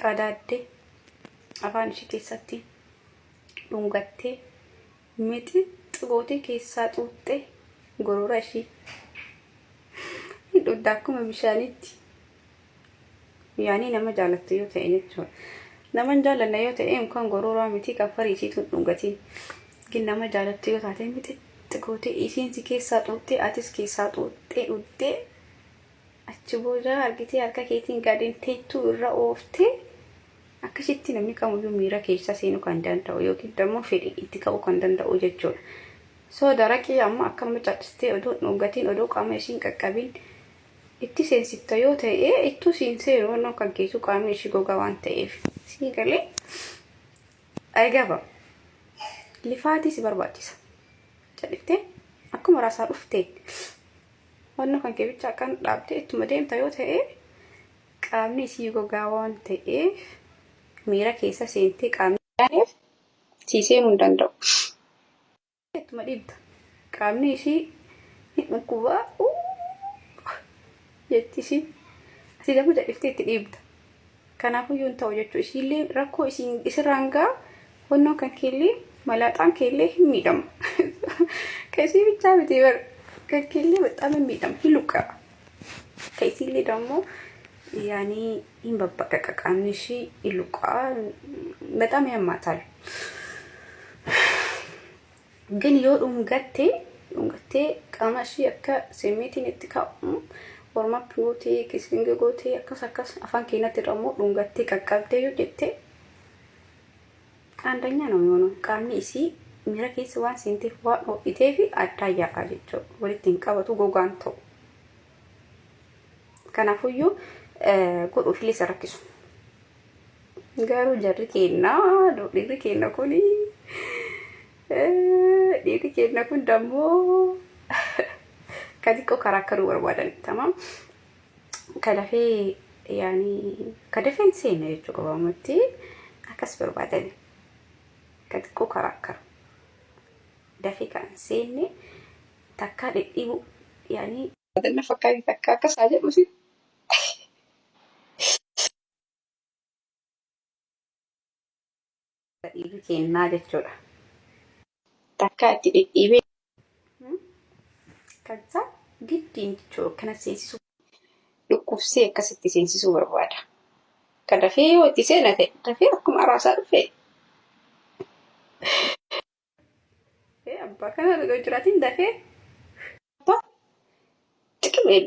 Qadaaddee afaan ishii keessatti dhungattee mixixi gootee keessaa xuuxxee gorora ishii hin dhugda akkuma bishaaniitti. Yaanii nama jaalattu yoo ta'e jechuudha. Nama hin jaallanne yoo ta'e yookaan gororaa miti kan farii isiitu hin dhungatiin. Gin nama jaalattu yoo taate mixixi gootee isiin si keessaa xuuxxee atis keessaa xuuxxee dhugdee achi booda argitee harka keetiin gadi teettuu irra ooftee akkasitti namni kamiyyuu miira keessa seenuu kan danda'u yookiin immoo fedhii itti ka'uu kan danda'u jechuudha. So daraqii amma akkanuma cal'istee odoo hin dhungatiin odoo qaama isiin qaqqabiin itti seensifta yoo ta'e ittuu siin seenu wannoo kan keessu qaamni ishii gogaa waan ta'eef sii galee ayigaba lifaatii si barbaachisa. Cal'iftee akkuma raasaa dhufteen wannoo kan kee bicha akkan dhaabdee ittuma deemta yoo ta'e qaamni isii gogaa waan ta'eef miira keessa seentee qaamni sii seenuu hin danda'u. Ittuma dhiibda. Qaamni ishii hin dhukkubaa jetti ishiin. Asii gama jal'iftee itti dhiibda. Kanaafuu yoo hin ta'u jechuudha. Ishiillee rakkoo isiin isirraan ga'a honnoon kan keellee malaaxaan keellee hin miidhama. Kan isii bichaa miti bar kan keellee baxaam hin miidhama hin luqqa'a. Kan isiillee dammoo yaanii hin babbaqaqa qaamni ishii hin luqqa'a baxaam hammaatal. Gin yoo dhungatte dhungattee qaama ishii akka simmeetiin itti ka'u warm up gootee kissing gootee akkas akkas afaan keenyatti immoo dhungattee qaqqabdee yoo jette አንደኛ ነው የሚሆነው። Qaamni isii miira keessa waan seenteef waan ho'iteef addaa yaa'a jechuudha. Walitti hin qabatu gogaan ta'u. Kanaafuyyuu godhuufillee isa rakkisu. Garuu jarri keenya dhiirri keenya kuni dhiirri keenya kun dammoo ka xiqqoo karaa akkanuu barbaadan tamam. Ka dafee yaani ka dafee hin seenne jechuudha gabaabumatti akkas barbaadan. Ka xiqqoo karaa akkanu dafee kan hin seenne takkaa dhidhiibu yaani na fakkaate takka akkas haa jedhusi. Dhiirri kennaa jechuudha. Takkaa itti dhidhiibee ከዛ giddiin jechuudha kana seensisuu dhukkubsee akkasitti seensisuu barbaada. Ka dafee yoo itti seena ta'e dafee akkuma araasaa dhufe. Abbaa kana dhugee jiraatiin dafee abbaa xiqimee